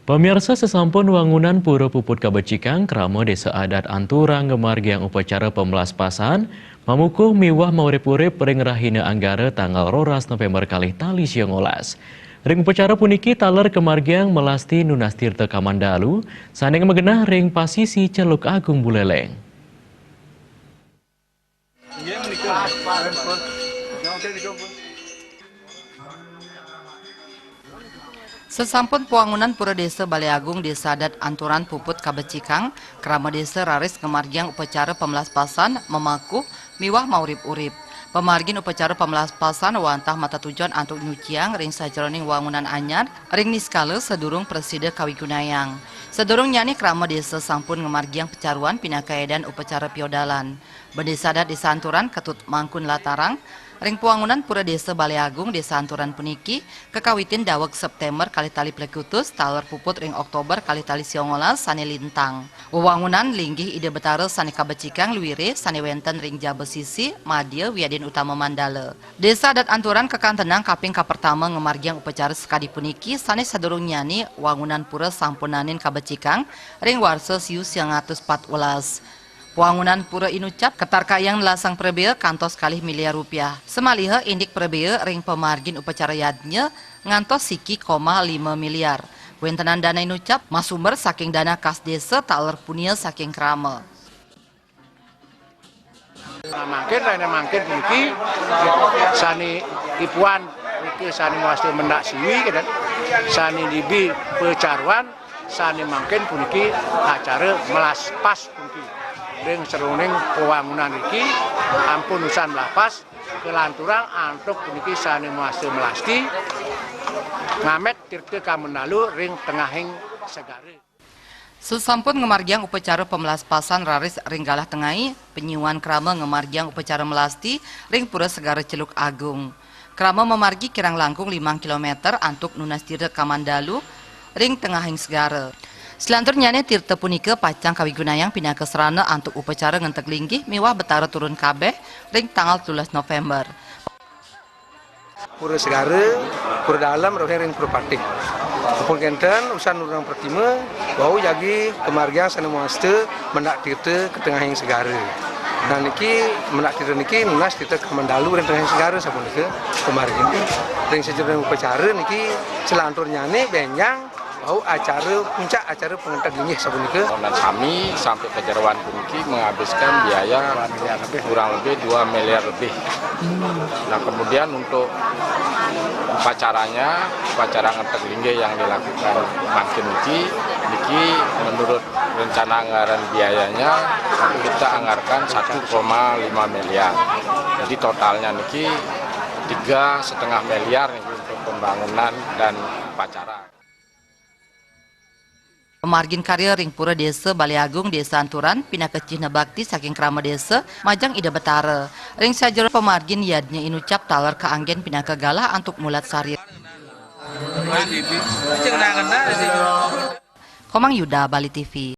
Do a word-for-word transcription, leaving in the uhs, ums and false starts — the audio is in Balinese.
Pamirsa, sasampun wangunan Pura Puput kabecikang, krama Désa Adat Anturan ngamargiang upacara pamlaspasan, mamukuh miwah maurip-urip ring rahina Anggara tanggal roras Novémber kalih tali sia ngolas. Ring upacara puniki taler kamargiang melasti nunas tirta kamandalu, sané magenah ring pasisi Celuk Agung Buleleng. Sasampun pawangunan Pura Désa Balé Agung, Désa Adat Anturan Puput kabecikang, krama désa raris ngamargiang upacara pamlaspasan, mamakuh, miwah maurip-urip. Pamargin upacara pamlaspasan wantah matatujon antuk nyuciang ring sajeroning wangunan anyar, ring niskala sadurung prasida kawigunayang. Sadurungnyané krama désa sampun ngamargiang pacaruan pinaka édan upacara piodalan. Bendésa Adat Désa Anturan Ketut Mangkun latarang, ring pawangunan Pura Désa Balé Agung Désa Anturan puniki kakawitin daweg Séptémber kalih tali plekutus taler puput ring Oktober kalih tali sia ngolas sané lintang. Wewangunan linggih Ida Betara sané kabecikang luiré sané wénten ring jaba sisi, madya, wiadin utama mandala. Désa Adat Anturan kakantenang kaping kapertama ngamargiang upacara sakadi puniki sané sadurungnyané wangunan pura sampun naenin kabecikang ring warsa siu siang atus pat welas. Pawangunan pura inucap katarkayang nelasang prabéa kantos kalih miliar rupiah. Samaliha indik prabéa ring pamargin upacara yadnya ngantos siki koma lima miliar. Wéntenan dana inucap masumber saking dana kas désa taler punia saking krama. Nah, mangkin, rahina mangkin puniki, sané ipuan niki sané mawasta mendak siwi, kan? Sané dibi pacaruan, sané mangkin puniki acara melaspas puniki. Ring sajeroning pawangunan niki ampun usan melaspas, kalanturang antuk puniki sané mawasta melasti, ngamét tirta kamandalu ring tengahing segara. Sasampun ngamargiang upacara pamlaspasan raris ring galah tengai, panyiuan krama ngamargiang upacara melasti ring Pura Segara Celuk Agung. Krama mamargi kirang langkung limang kilometer antuk nunas tirta kamandalu ring tengahing segara. Salanturnyané tirta punika pacang kawigunayang pinaka sarana antuk upacara ngenteg linggih miwah Betara turun kabéh ring tanggal telulas Novémber. Pura Segara, Pura Dalem, rohing ring Pura Patih. Ampun kénten, usan nurunang pratima, wau jagi kamargiang sané mawasta mendak tirta ka tengahing segara. Nah, niki mendak tirta niki nunas tirta kamandalu ring tengahing segara sapunika kamargiang. Ring sajeroning upacara niki salanturnyané bénjang wau acara, puncak acara pangenteg linggih sapunika. Wangunan sami sampai ka jeroan puniki menghabiskan biaya kurang lebih dua miliar lebih. Nah, kemudian untuk upacaranya, upacara ngenteg linggih yang dilakukan mangkin niki, niki menurut rencana anggaran biayanya kita anggarkan satu koma lima miliar. Jadi totalnya niki tiga setengah miliar niki untuk pembangunan dan upacara. Pamargin karya ring Pura Désa Balé Agung, Désa Anturan, pinaka cihna bakti saking krama désa majeng Ida Betara. Ring sajeroning pamargin yadnya inucap taler kaanggén pinaka galah antuk mulat sarira. Komang Yuda, Bali T V.